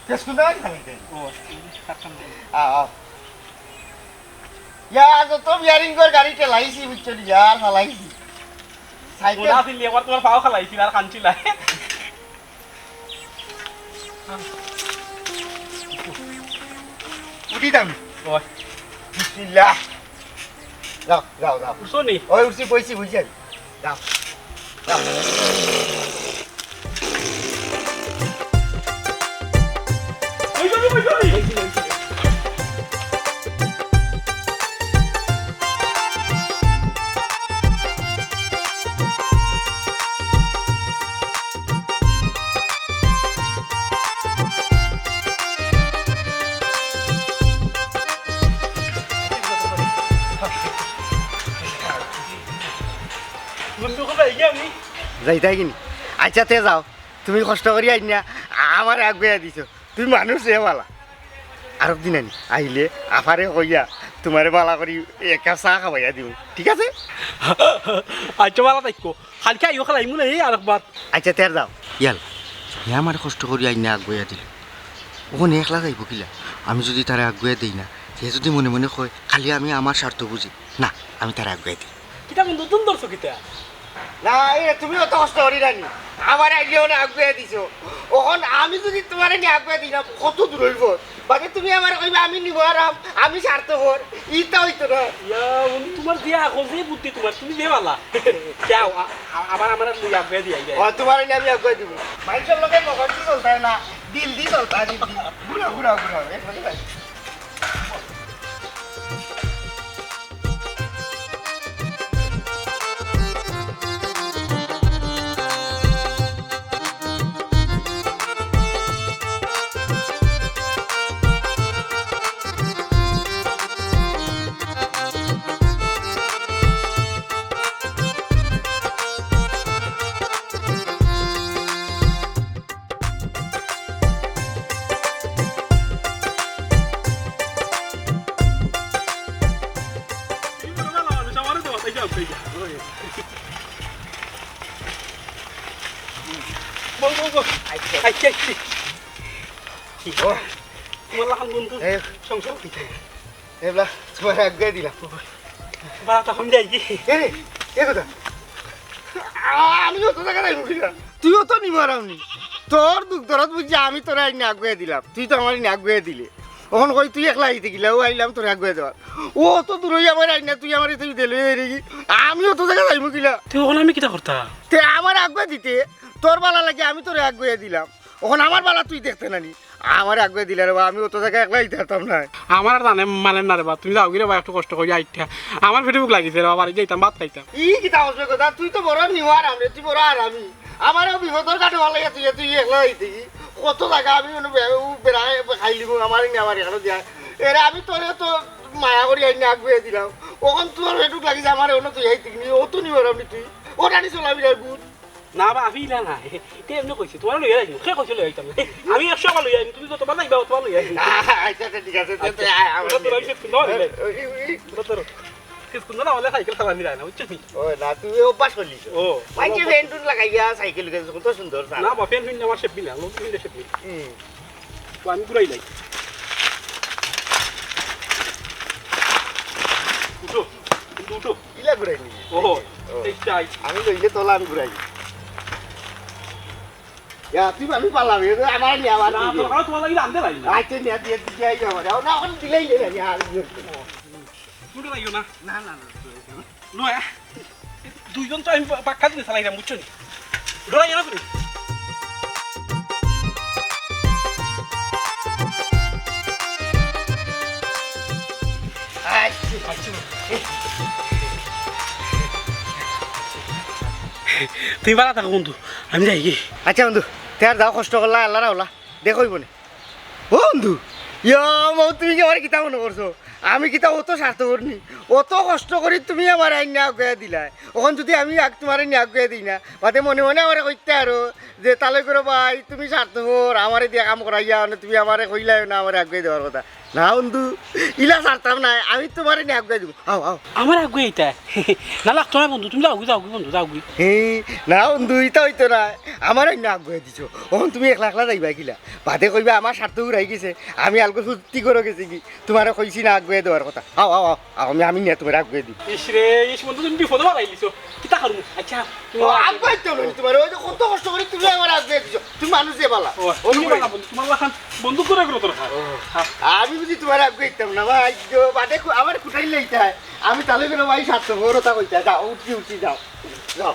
শেষ কোন দোকান দিলে? ও, এই যে কাটতাম না। আ, আ। ইয়া, যত বিয়ারিং কর গাড়ি ঠেলাইছি, বুঝছো নি? ইয়া, চালাইছি। সাইকেল। ওলা ফিরলি একবার তোমার পাও খালাইছি, আর কানছি লাই। উঠি দাম। ওই। বিসমিল্লাহ। যাও, যাও, যাও। উঠছো নি? ওই উঠছি, বইছি, বইছি আমি। যাও, যাও। বন্ধু, কোথায় গিয়ে আমি? যাইতায় কিনি? আচ্ছা, তে যাও। তুমি কষ্ট করি আইন না, আমারে আগুয়া দিছো। তুমি মানুষ রে বালা। আরক দিন আনি, আইলে আফারে কইয়া তোমারে বালা করি এক কাপ চা খাওয়াইয়া দিমু, ঠিক আছে? আচ্ছা, বালা থাকো। কালকে আইও, খেলাইমু না, এই আরেকবার। আচ্ছা, তের যাও। ইয়াল, হে আমারে কষ্ট করি আইন না আগুয়া দিল। ওখানে একলা যাইব কিলা? আমি যদি তারে আগুয়া দেই না, হে যদি মনে মনে কয়, খালি আমি আমার স্বার্থ বুঝি, না, আমি তারে আগুয়া দিই। কিতা বন্ধু, তুমি ধরছো কিতা? না, এ তুমি অত কষ্ট করি রানি। আমার আইডিয়া ওনে আগুয়া দিছো। ওখান আমি যদি তোমারে নিয়ে আগুয়া দিই না, কত দূর হইব? বাদে তুমি আমার কইবা আমি নিব আরাম, আমি স্বার্থপর। ইতা হইতো না। ইয়া, বন্ধু, তোমার যে আকল, যে বুদ্ধি তোমার, তুমি যে বালা। যাও, আ-, আ-, আবার আমার লই আগুয়া দিয়া আইবে। ও, তোমার নিয়ে আমি আগুয়া দিব। মানুষের লোকের মগজ কি চলতে হয় না, দিল দি চলতে হয়, দিল দি। ঘুরা, ঘুরা, ঘুরা, এক মিনিট। বল, বল, বল। আইছে। আইছে, আইছে। কি গো? তোমার লাখান বন্ধু এ। সংসার কি? এবলা তোমার আগুয়া দিলাম। বালা তখন যাই কি? এ রে, এ কথা। আ-, আমি অত জায়গা যাইব কিনা? তুইও তো নিমারামনি। তোর দুখ দরদ বুঝছি আমি তোরে আইনে আগুয়া দিলাম। তুই তো আমার আইনে আগুয়া দিলে। অখন কই তুই একলা আইতে গিলা, ও আইলাম তোরে আগুয়া দেওয়ার। ও তো দূরই আমার আইনা, তুই আমার তুই দিলে রে কি? আমি অত জায়গা যাইব কিনা? তুই অখন আমি কিতা করতা? তে আমার আগুয়া দিতে, তোর বালা লাগে আমি তোরে আগুয়া দিলাম। অখন আমার বালা তুই দেখতে নানি। আমার আগুয়া দিলে রে বা, আমি অত জায়গা একলা আইতে পারতাম না। আমার আর জানে মানে না রে বা, তুমি যাও গি রে বা, একটু কষ্ট করি আইতা। আমার পেটে ভুক লাগিছে রে বা, বাড়ি যাইতাম, ভাত খাইতাম। ই কিতা হসবে কথা, তুই তো বড় নিওয়ার আমরে, তুই বড় আর আমি। আমারও বিপদর কাটে ভালো লাগে, তুই, তুই একলা আইতে কি? কত জায়গা আমি মানে বে-, উ বেড়ায় খাইলিমু, আমার এনে আমার এখানে দিয়া। এরে আমি তোরে তো মায়া করি আইনে আগুয়া দিলাম। অখন তোর পেটুক লাগিছে, আমার অন্য তুই আইতে কি? ও তো নিওয়ার আমরে তুই। ও রানি চলাবি রে বুঝ। না বা, আমি ইলা না। তে এমনি কইছে, তোমার লইয়া যাইমু। কে কইছে লইয়া যাইতাম? আমি একশো বার লইয়া যাইমু, তুমি যতবার যাইবা, অতবার লইয়া যাইমু। আচ্ছা, আচ্ছা, ঠিক আছে, তে, আচ্ছা, তে, আয়, আমার ওটা তো লইয়া আমি যাও। শেষ করতে পারি না। ওই, ওই, ওই। ওটা তো শেষ করতে না হলে সাইকেল চালানি যায় না, বুঝছো নি? ও, না, তুমি অভ্যাস করলিছো। ও, মাইনষে অভ্যাস। ফ্যান টুন লাগাইয়া সাইকেল গেছে, কত সুন্দর চালায়। না বা, ফ্যান ফ্যান আমার শেপ মিলে, নতুন ফ্যান শেপ মিলে। হুম। তো আমি ঘুরাই নাই। উঠো, কিন্তু উঠো। ইলা ঘুরাই নি? ও, ও। এই চাই। আমি লইলে তোলা আমি ঘুরাই। ইয়া, তুই আমি পালাম, এ তো আমার নিয়ে আমার না, দিকে। তোর কাছে তোমার লাগি রান্ধে লাগি। আচ্ছা, নিয়ে দিয়ে দিকে আই আমার। ও না, ওখানে দিলেই নেই, আমি আর ইয়ে করবো। উঠে লাগিও না। না, না, না, না। নয়া, দুইজন তো আমি বা-, বাক্কা দিনে চালাইলাম, বুঝছো নি? ডরাই না তুমি। আচ্ছা। তুমি বালা থাকো বন্ধু, আমি যাই গি। আচ্ছা বন্ধু, তে আর যাও, কষ্ট করলা, আল্লাহ রাওলা, দেখো অইবো নে। ও বন্ধু, ইয়া, মৌ, তুমি কি আমারে কিতা মনে করছো? আমি কিতা অত স্বার্থপর নি? অত কষ্ট করি তুমি আমারে আইনা আগুয়াই দিলায়। অখন যুদি আমি আগ-, তুমারে নিয়া আগুয়াই দেই না, বাদে মনে মনে আমারে কইতায় আরো যে, "তালই করো ভাই, তুমি স্বার্থপর, আমারে দিয়া কাম করাইয়া, মানে তুমি আমারে কইলায় না আমারে আগুয়াই দেওয়ার কথা।" না বন্ধু, ইলা ছাড়তাম নায়, আমি তুমারে নিয়া আগুয়াই দিমু। আও, আও। আমারে আগুয়াই দিতায়? না লাগতো না বন্ধু, তুমি যাওগি, যাওগি বন্ধু, যাওগি। হে, না বন্ধু, ইতা অইতো নায়। আমারে আইনা আগুয়াই দিছো। অখন তুমি একলা একলা যাইবায় কিলা? বাদে কইবায়, "আমার স্বার্থ ফুরাই গেছে, আমি আলগো ফুর্তি করো গেছি গি, তুমারে কইছি না আগুয়াই দেওয়ার কথা।" আও, আও, আও, আও, আমি, আমি নিয়া তুমারে আগুয়াই দিমু। ইস রে, ইস বন্ধু, তুমি বিপদো ফালাই দিছো। কিতা করমু? আচ্ছা, তুমি ও, আগুয়াই দিতাম নায় তুমারে, অউ যে কত কষ্ট করি তুমি আমারে আগুয়াই দিছো, তুমি মানুষ যে বালা। ও, তুমি বালা বন্ধু, তুমার লাখান বন্ধু করে করে দরকার। ও, হ্যাঁ। আমি বুঝি তুমারে আগুয়াই দিতাম না, ভাই, বাদে কু-, আমারে কুটাইলে ইতায়। আমি তালই করো ভাই, স্বার্থপর অতা কইতায়। যাও, উঠি, উঠি, যাও। যাও।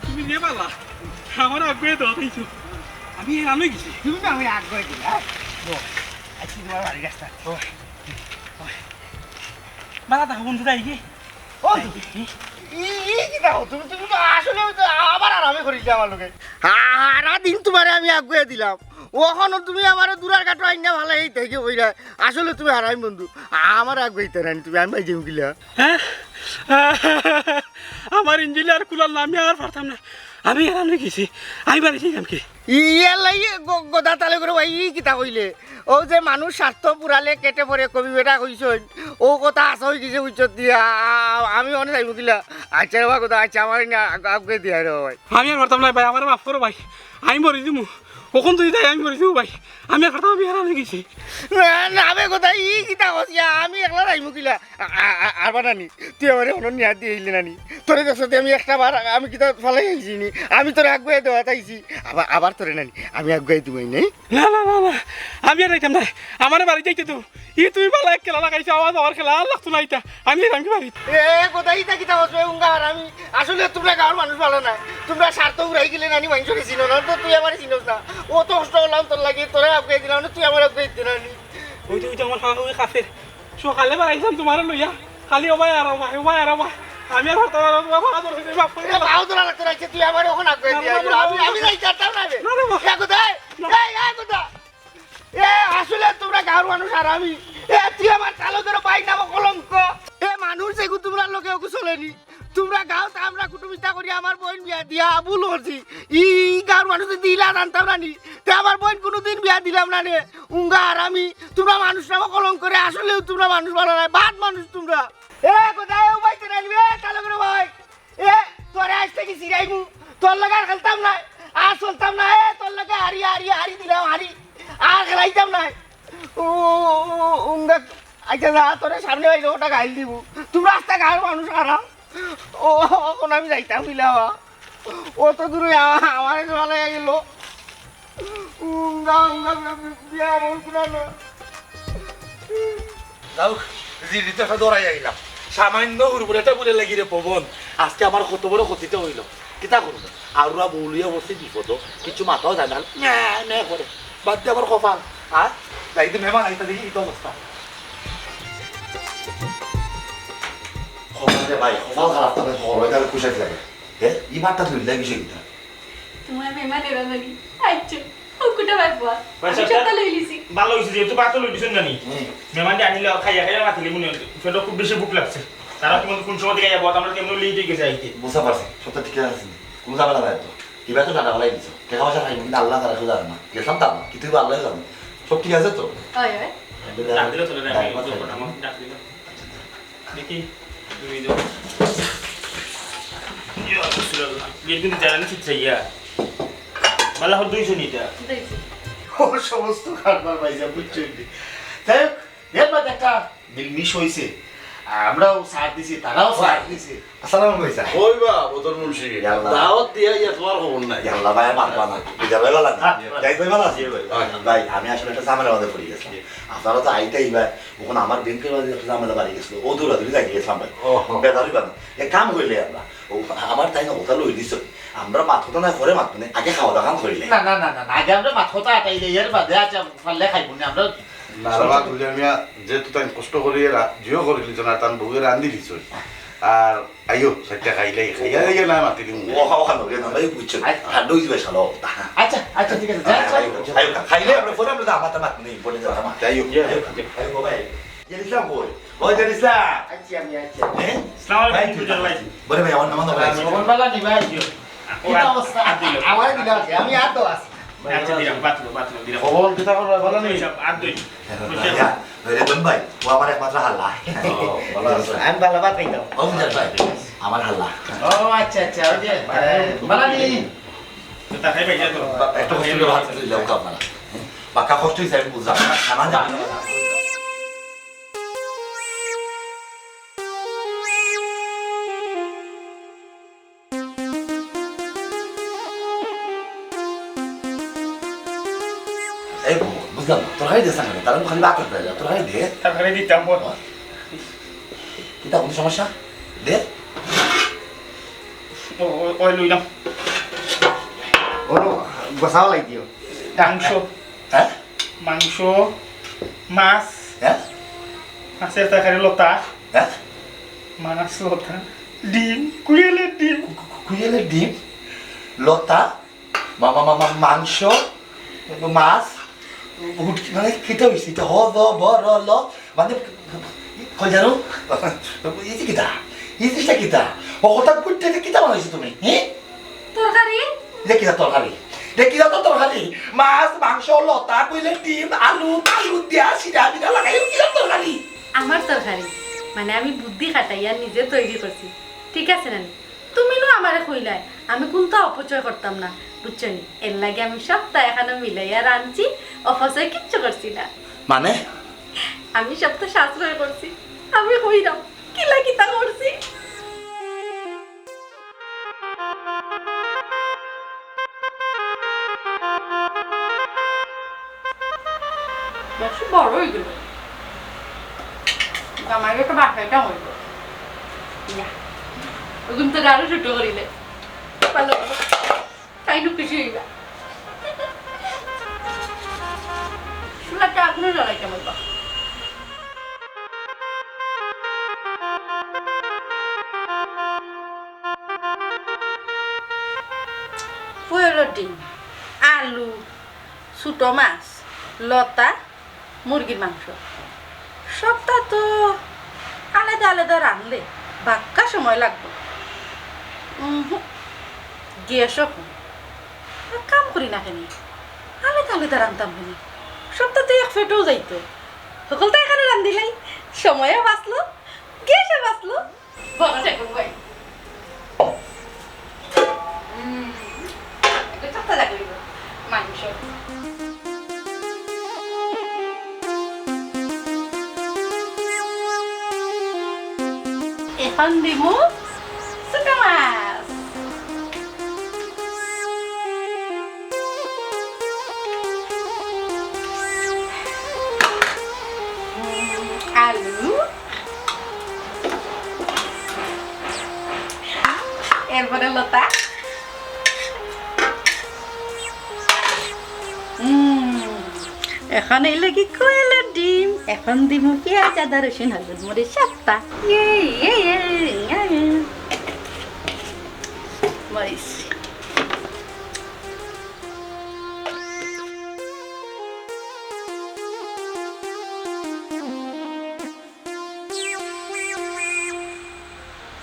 তুমি যে বালা, আমারে আগুয়াই দেওয়াত আইছো। আমি হেরান অই গেছি। তুমি তো আমারে আগুয়াই দিলা, হ্যাঁ? ও, আজকে তুমার বাড়ির রাস্তা। ও, ও। বালা থাকো বন্ধু, যাই গি। ও, ই, ই, ই কিতা কও? তুমি, তুমি তো আসলে তো আবার আরামে করিলে আমার লগে। সারা দিন তুমারে আমি আগুয়াই দিলাম। অখনো তুমি আমারে দূরার ঘাটো আইনা ফালাই এই থেকে কইরা। আসলে তুমি হারামি বন্ধু। আমারে আগুয়াই দিতায় নায় নি তুমি, আমি যাইমু কিলা? হ্যাঁ? আমার ইঞ্জিন আর কুলার না, আমি আর পারতাম না। আমি হেরান অই গেছি। আমি বাড়ি যাইতাম কি? ই-, ইয়ার লাগি গ-, গদা তালই করো ভাই, ই কিতা কইলে? অউ যে মানুষ স্বার্থ ফুরালে কেটে পড়ে কবি বেটা কইছইন, অউ কথা হাছা অই গেছে, বুঝছো দিয়া, আ-, আ-, আমি অনে যাইমু কিলা? আচ্ছা রে বা গদা, আচ্ছা, আমারে নিয়া আগ-, আগুয়াই দিও রে ভাই। আমি আর পারতাম নায় ভাই, আমারে মাফ করো ভাই, আমি মরি দিমু। অখন যুদি যাই আমি মরি দিমু ভাই, আমি আর পারতাম, আমি হেরান অই গেছি। না, না বে গদা, ই কিতা কস ইয়া, আমি একলা যাইমু কিলা? আ-, আ-, আ-, আরবা নানি, তুই আমারে অনো নিয়া দিয়া আইলে নানি। তোরে দেখছস তে আমি একটা বার, আমি কিতা ফালাই আইছি নি? আমি তোরে আগুয়াই দেওয়াত আইছি। আবার, আবার তোরে নানি, আমি আগুয়াই দিমু নে। না, না, না, না, আমি আর যাইতাম নায়। আমারে বাড়ি যাইতে দেও। ই তুমি বালা এক খেলা লাগাইছো, আমার যাওয়ার খেলা আর লাগতো না ইতা। আমি যাইতাম কি বাড়িত? এ, গদা ইতা কিতা কস বে, উঙ্গা হারামি। আসলে তুমরা গাঁওর মানুষ বালা নায়। তুমরা স্বার্থ ফুরাই গেলে নানি মানষরে চিনো না, তো তুই আমারে চিনোস না। অত কষ্ট করলাম তোর লাগি, তোরে আগুয়াই দিলাম না, তুই আমারে আগুয়াই দিতে নানি। অউ তো, অউ তো আমার ফালা অউ কাফের। সকালে বারাইছলাম তুমারে লইয়া, খালি ও ভাই আর ও ভাই, ও ভাই আর ও ভাই। আমি আর পারতাম না, তুমার পাও ধরছি, মাফ করি এ, দিলাও। পাও ধরা লাগতো না, তুই আমারে অখন আগুয়াই না, দিয়া না, আইলি। না, আমি, না, আমি না। যাইতাম না রে। না রে বা। এ, কোথায়? না। এই, এই, কোথায়? এ, আসলে তুমরা গাঁওর মানুষ হারামি। এ, তুই আমার তালই করো ভাইর নামো কলঙ্ক। এ, মানুষ যেগু তুমরার লগে অগু চলেনি। তুমরা গাঁওত আমরা কুটুমিতা করি আমার বইন বিয়া দিয়া ভুল করছি। ই, ই গাঁওর মানুষ যুদি ইলা জানতাম না নি, তে আমার বইন কুনুদিন বিয়া দিলাম না নে। উঙ্গা হারামি, তুমরা মানুষ নামো কলঙ্ক রে, আসলেউ তুমরা মানুষ বালা নায়, বাদ মানুষ তুমরা। এ, কোথায় ও ভাই তোরা নিবে? তালই করো ভাই। এ, তোরে আইজ থাকি ছিড়াইমু, তোর লগে আর খেলতাম নায়, আর চলতাম নায়, এ, তোর লগে হারি, হারি, হারি দিলাম, হারি, আর খেলাইতাম নায়। ও, ও, ও, উঙ্গা, আচ্ছা, যা, তোরে সামনে পাইলে অটা গাইল দিমু। তুমরা আস্তা গাঁওর মানুষ খারাপ। ও, অখন আমি যাইতাম কিলা বা। অত দূরে আ-, আমারে জোড়া লাগি গেল। উঙ্গা, উঙ্গা, বিয়া বল কুনা না। যাও, জিরিতে একটা দৌড়াই আইলাম। সামান্য হুড়মুড়াটা বুলে লাগি রে পবন। আজকে আমার কত বড় ক্ষতিটা অইল। কিতা করব? আরুয়া বউ লইয়া বসে বিপদ, কিছু মাথাও যায় না, ম্যা, ম্যা করে। বাদ দে আমার কপাল। আর যাই তো মেহমান আইতা দেখি, এই তো অবস্থা। কপাল রে ভাই, কপাল খারাপ তো ভাই, হল হয় তাহলে কুশাইত লাগে। হে, ই মাঠটা তুই লাগে বিষয় কিতা? তোমার মেহমান এরা জানি। আচ্ছা, ও কুটা ভাই বুয়া। ভাই আমি সাহেব, সবটা লই লিছি। ভালো হইছে, যেহেতু ভাত তো লই দিছেন জানি। হুম। মেহমান যে আনিলে খাইয়া খাইয়া মাতিলে মনে হয়, পেটও খুব বেশি ভুক লাগছে। তারা কি বলতো কোন সময় থেকে আইয়া বল, আমরা কেমন লেট হয়ে গেছে আইতে। বুঝতে পারছি, সবটা ঠিক আছে। কোনো ঝামেলা নাই তো। এবার তো টাটা ভালাই দিছো। টাকা পয়সা খাইনি, কিন্তু আল্লাহ তারা কেউ জানে না। গেছিলাম তো আমরা, কিন্তু আল্লাহ জানে। সব ঠিক আছে তো? হয়, হয়। ডাক দিলে চলে না, আমি ডাক পাঠাই। ডাক দিলাম। দেখি, তুমি যাও। ইয়া, রাসূলুল্লাহ। বিয়ের দিন জানানি ঠিক চাইয়া। বালা হল দুইশো নিটা। দুইশো। ও সমস্ত কারবার পাইছে, বুঝছো কি? যাই হোক, এর বাদে একটা মিলমিশ হইছে। আমরাও ছাড় দিছি, তারাও ছাড় দিছে। আসসালামু আলাইকুম ভাই সাহেব। কই বা বদর মুন্সি? ইয়াল্লা। দাওয়াত দিয়া ইয়া তোমার খবর নাই। ইয়াল্লা ভাই, আর মাতবা না। বিজয় ভাই ভালা আছইন? জি ভাই। জাহিদ ভাই ভালা আছইন? জি ভাই। ভাই, আমি আসলে একটা ঝামেলার মধ্যে পড়ি গেছিলাম। জি। আপনারা তো আইতাই ভাই, অখন আমার ব্যাংকের মাঝে একটা ঝামেলা বাড়ি গেছিল, ও দৌড়াদৌড়ি লাগি গেছিলাম ভাই। ওহো। বেজার অইবা না। এক কাম করিলাই আমরা, ও আমার তাইন কথা লই দিছ, আমরা মাত কথা না পরে মাতমু নে, আগে খাওয়া দাওয়া খান করিলাই। না, না, না, না, না, আগে আমরা মাত কথা আটাইলাই, এর বাদে আচ্ছা পারলে খাইমু নে আমরা। না রে বা, দুলিয়া মিয়া, যেহেতু তাইন কষ্ট করি এরা, জিও করিলিছ না, তান বউয়ে রান্ধি দিছ। আর আইও, চাইরটা খাইলাই, খাইয়া যাইও না, মাতি দিমু। ও, খাও, খাও, রে, না, ভাই, বুঝছো। আচ্ছা। ঠান্ডা অইছে ভাই, শালা। আচ্ছা, আচ্ছা, ঠিক আছে, যাও, আচ্ছা, যাও। আইও, আইও, খাইলে আমরা পরে আমরা তো আমার তো মাত নেই, পরে যাও, আমার। আইও। আইও, আইও, ভাই। জেড ইসলাম কই? ওই জেড ইসলাম। আচ্ছা, আমি আছি। হ্যাঁ? আসসালামু আলাইকুম, ভাই, দুজন ভাই। বলে ভাই, আমার নাম তো ভাই। মোহন বালা নি ভাই। কি অবস্থা? আমার দিলাম, আমি আর তো আছি। আচ্ছা, দিলাম, বাঁচলো, বাঁচলো, দিলাম। খবর কিতা খবর, ভালা নি? সব আর দুই। ইয়া, ওই রে দম ভাই, ও আমার একমাত্র হাল্লা। ও, ভালা আছো? আমি ভালা ভাত খাইতাম। ও, বুঝার ভাই, আমার হাল্লা। ও, আচ্ছা, আচ্ছা, ওই যে, এ, ভালা নি? তো তা খাই ভাই, যা তো। বা-, একটু কষ্ট করে ভাত তুলে দাও, খাও আপনারা। বাক্কা কষ্ট হইছে, আমি বুঝলাম। আমার জানি না। এই বউ, বুঝলাম না, তরকারি দে সামনে, তাহলে তো খালি ভাত খাইতে পারে, তরকারি দে। তরকারি দিতাম বল। কিতা, কোনো সমস্যা? দে। ও, ও, ওই লইলাম। ওনো গোসাও লাই দিও। মাংস। হ্যাঁ? মাংস, মাছ। হ্যাঁ? মাছের তরকারি লতা। হ্যাঁ? মাছ লতা। ডিম, কুয়েলের ডিম। কু-, কু-, কুয়েলের ডিম, লতা, মা-, মা-, মা-, মা-, মাংস, মাছ, হুটকি, মানে, কিতা হইছে? ইটা হ, জ, ব, র, ল, মানে, কই জানো? এই যে কিতা? এই জিনিসটা কিতা? ও, হঠাৎ করতে এটা কিতা বানাইছো তুমি? হ্যাঁ? তরকারি? এটা কিতা তরকারি? এটা কিতা তো তরকারি? মাছ, মাংস, লতা, কইলে ডিম, আলু, আলু দিয়া, সিরা, বিরা লাগাই, কিতা তরকারি? আমার তরকারি, মানে, আমি বুদ্ধি খাটাইয়া নিজে তৈরি করছি, ঠিক আছে না? তুমি নু আমারে কইলায়, আমি কুন্তা অপচয় করতাম না, বুঝছো নি? এর লাগি আমি সবতা এখানো মিলাইয়া রানছি, অপচয় কিচ্ছু করছি না। মানে? আমি সবতা সাশ্রয় করছি, আমি কইরাম, কিলা কিতা করছি। বেশি বড় হয়ে গেল। জামাইরে তো বাসাইতাম হইব। ইয়া। ওগুন তো আরো ছোট করিলে। ভালো। তাই নু খুশি হইবা। চুলাটা আগুনে জ্বালাইতাম হইব। কুয়েলর ডিম, আলু, ছোট মাছ, লতা, মুরগির মাংস। সবতা তো আলাদা আলাদা রানলে বাক্কা সময় লাগবো। উহুম, গ্যাসও কম। এক কাম করি না কেনে, আলাদা আলাদা রানতাম কেনে? সবতা তো এক ফেটেও যাইতো। হকলতা এখানো রান্দিলাই, সময়ও বাঁচলো, গ্যাসও বাঁচলো। বড় ঠাকুর ভাই। উম, একটু তক্তা লাগবে মাংস। এখন দিমু ছোট মাছ। উম, আলু। এরপরে লতা। উম, এখন এই লাগি কোয়েলের ডিম। এখন দিমু পিয়াজ, আদা, রসুন, হলুদ, মরিচ, সবতা। ইয়ে, ইয়ে, ইয়ে, ইয়ে, ইয়ে। মরিচ।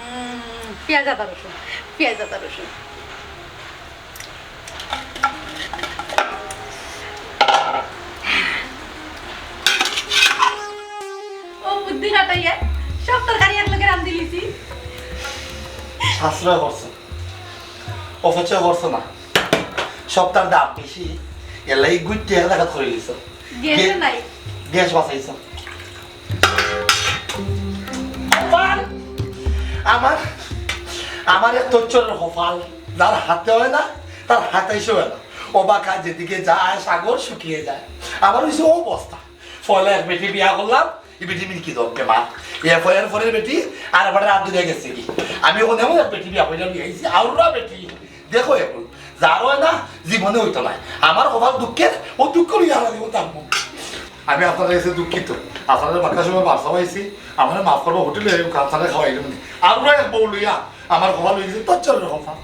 উম, পিয়াজ আদা রসুন, পিয়াজ আদা রসুন। ও বুদ্ধি খাটাইয়া সব তরকারি এক লগে রান্ধি লিছি। সাশ্রয় করছো, অপচয় করছো না। সবতার দাম বেশি, এলাই গুইট্টি এক জায়গা করে লিছো। গ্যাসও গে-, নাই। গ্যাস বাঁচাইছো। আমার আমার এক তচ্ছরের কপাল, যার হাতে হয় না, তার হাতাইশে হয় না। ও বাকা যেদিকে যায়, সাগর শুকিয়ে যায়। আমার হইছে ও অবস্থা। পয়লা এক বেটি বিয়া করলাম, এই বেটি মিনকি দম বেমার। এরপর এরপরের বেটি আর আবার রাত ধরে গেছে কি। আমি ওখানে এমন এক বেটি বিয়া করে নিয়ে আইছি, আউরা বেটি। দেখো এখন, যার হয় না, জীবনে হইতো না। আমার কপাল দুঃখের, ও দুঃখ লইয়া হারা জীবন থাকবো। আমি আপনার কাছে দুঃখিত। আপনারা বাক্কা সময় বার্তা পাইছি, আমার মাফ করবো, হোটেলে আপনারা খাওয়াইলাম না। আরো এক বউ লইয়া আমার কপাল হয়ে গেছে তচ্ছরের কপাল।